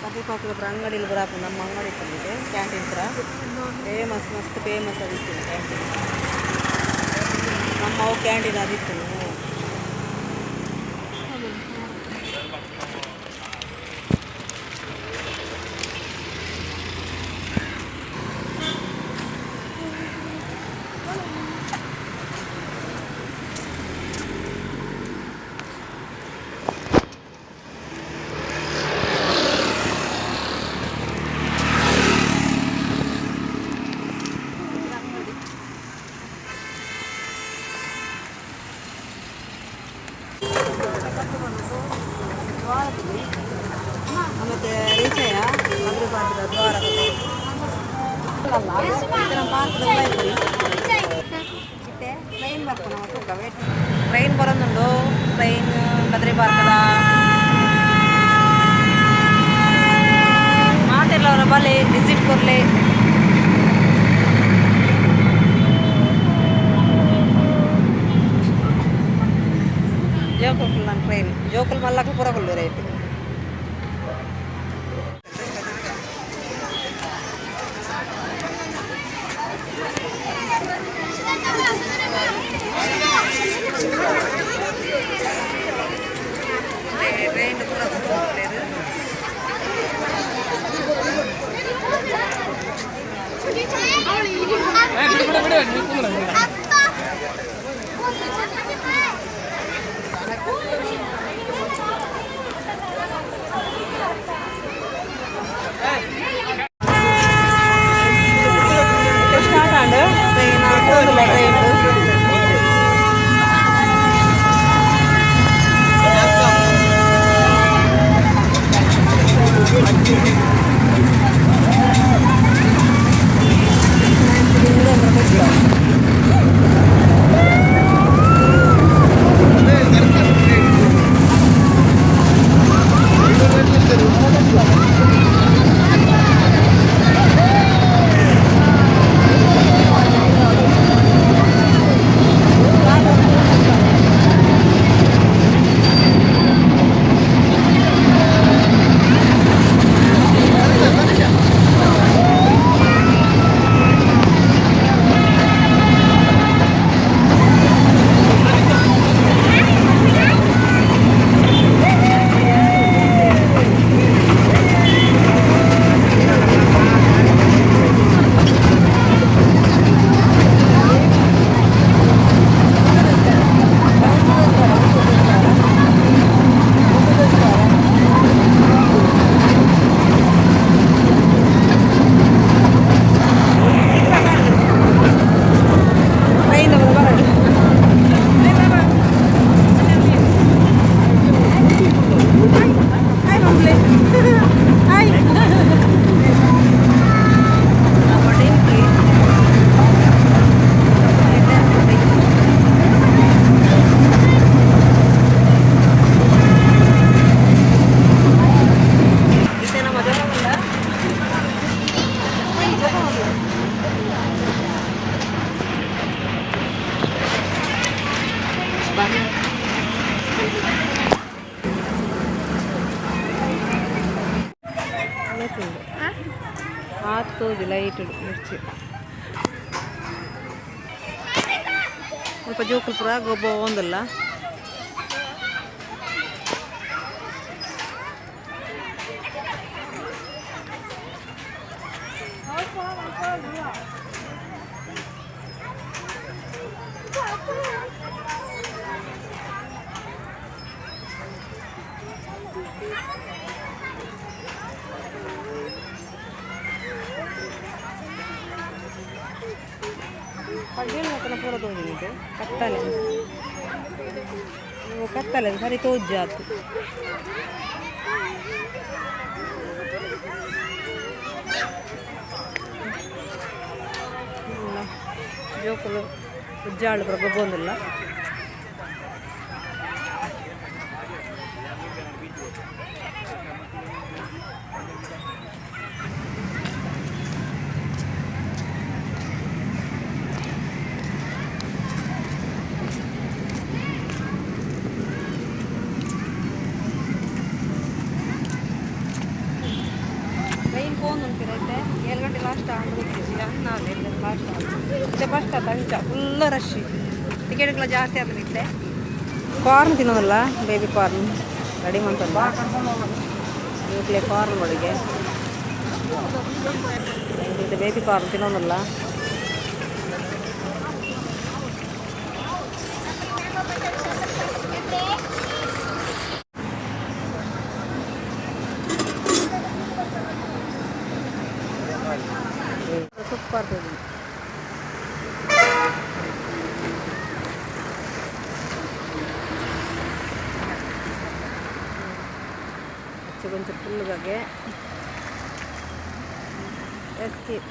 ಕದ್ರಿ ಪಾರ್ಕ್ದ ಪೂರ ಅಂಗಡಿಲು ಪೂರ ಆಪುಂಡು ನಮ್ಮ ಅಂಗಡಿ ಇತ್ತುಂಡು ಕ್ಯಾಂಟೀನ್ ಪೂರ ಫೇಮಸ್ ಮಸ್ತ್ ಫೇಮಸ್ ಆದಿತ್ತುಂಡು ಕ್ಯಾಂಟೀನ್ ನಮ್ಮ ಅವು ಕ್ಯಾಂಟೀನ್ ಆದಿತ್ತುಂಡು. ಮತ್ತೆ ರೀಚಯ ಕದ್ರಿ ಪಾರ್ಕ್ದ ದ್ವಾರ ಪಾರ್ಕ್ದ ಟ್ರೈನ್ ಬರ್ಪುನ ತೂಕ ವೇಟ್ ಟ್ರೈನ್ ಬರೋದುಂಡು ಟ್ರೈನ್ ಕದ್ರಿ ಪಾರ್ಕ್ದ ಮಾತೆರ್ಲ ಬಲೆ ವಿಸಿಟ್ ಕೊರ್ಲೆ. ಜೋಕುಲ್ ಟ್ರೈನ್ ಜೋಕುಲ್ ಮಲ್ಲಕ್ಕೆ ಪೂರ ಕುಲ್ಲು ರೈಟ್. ಟ್ರೈನ್ ಪೂರ ಕುಲ್ಲುಲ್ಲೆರ್. ಸ್ಟಾರ್ಟ್ ಆಂಡ್ ಟ್ರೈನ್ ಪೋಂದುಲ್ಲ ಟ್ರೈನ್. ಟ್ರೈನ್ ಬರಡು. ಹಾಯ್ ಮಂಬ್ಲೆ, ಹಾಯ್. ನಮ್ಮ ಆತ್ ತೋಜು ಲೈಟ್ ಮಿರ್ಚಿ. ಸ್ವಲ್ಪ ಜೋಕುಲು ಪೂರ ಗೊಬ್ಬ ಒಂದುಲ್ಲ. ಪಡ್ಡೆಲ್ ಮಕ್ಕಳ ಪೂರ ತೋಜುಂಡು. ಕತ್ತಲೆ ಕತ್ತಲೆ ಸರಿ ತೋಜಾತು. ಜೋಕುಲು ಉಜ್ಜಾಳು ಪೂರ ಗೊಬ್ಬೊಂದುಲ್ಲ. Full rush. ಟಿಕೆಟ್ಗಳ ಜಾಸ್ತಿ ಆತನಿತ್ತೆ. ಕಾರ್ನ್ ತಿನ್ನೋದಲ್ಲ, ಬೇಬಿ ಕಾರ್ನ್ ರೆಡಿ ಮಂತಲ್ಲ. ಜೋಕ್ಲೆ ಕಾರ್ನ್ ಬಡಿಗೆ. ಇದು ಬೇಬಿ ಕಾರ್ನ್ ತಿನ್ನೋದಲ್ಲ. ಸೂಪರ್. ಅಚ್ಚ ಕೊಂಚ ಫುಲ್ಗಾಗೆ. ಎಸ್ಕೇಪ್.